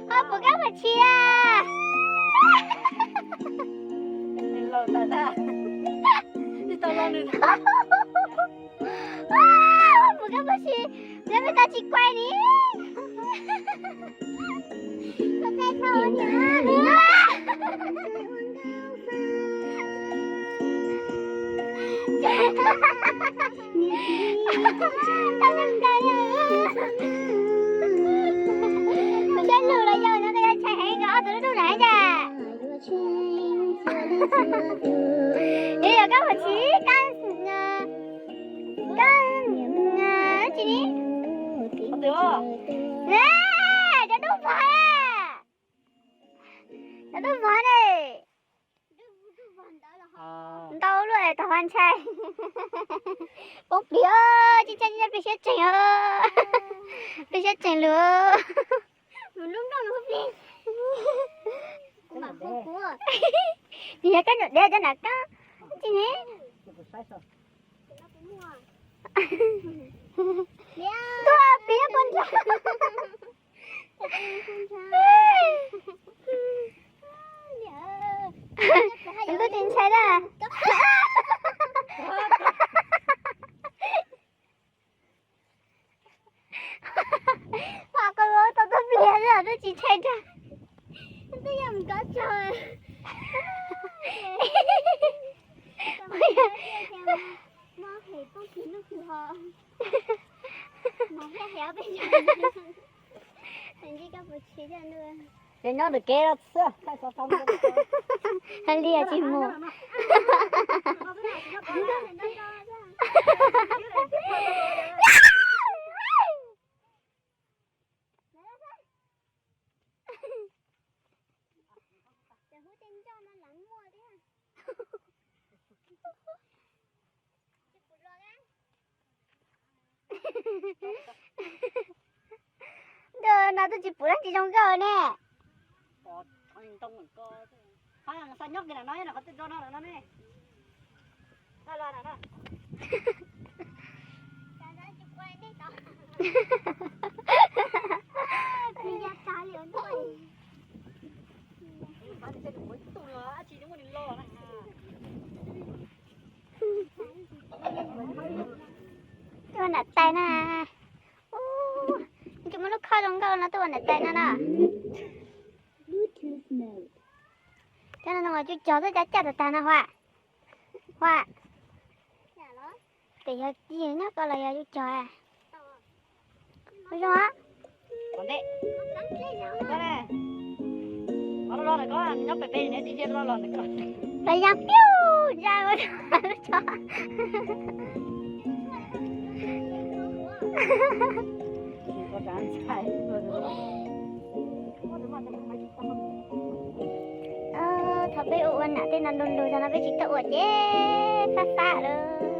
Ho puas kab puas tshis a? Puas kab puas tshis, neb peb tab tsis kuaj li. Kuv siab lug los yog no koj yuav ntshai heev nkawd ob tug lub ntuj na cas. Yog kab puas tshis kab, kab tsis ni. Cov dub vog, cov dub vog ne. Ntau luaj tau ntshai. Poob plig, tsis ntshai, plig siab tsees, plig siab tsees lug. Nws yog kab nyuam diav cov nram kab tsis ne. Tuaj plig puas ntshai. Ntuj tsis ntshai na. Pom qhov tau tuaj pliag xwb twb tsis ntshai rau. Twb yog mus kov tsog. Mob hem poob kig lub kws ho. Mas thiaj hev peb. Ntsib kab puas tshis thiab ntuj. Ces nyob ntawm kev no xwb, thaij xov tooj. Hais li tsis mus. Ces hub tej ncauj no lam muaj thiab. Ntuj no twb tsis pum dab tsi zoo nkauj ne. Nyob kiag ntawm no, qhov twg no no ne. Tuaj nram tais na. Ub, tsis muaj lub khob zoo nkauj no tuaj nram tais no na. Cov no zoo cuj cog xwb, cov caj tag tag no Huam. Huam. Tes yog nyob ko los yog cuj cog. Zoo. Los yaa piu ya lub tsho. Thaum peb ua ua nam tej no lug lug, thaum no peb tsis tau ua ces fab fab lawm.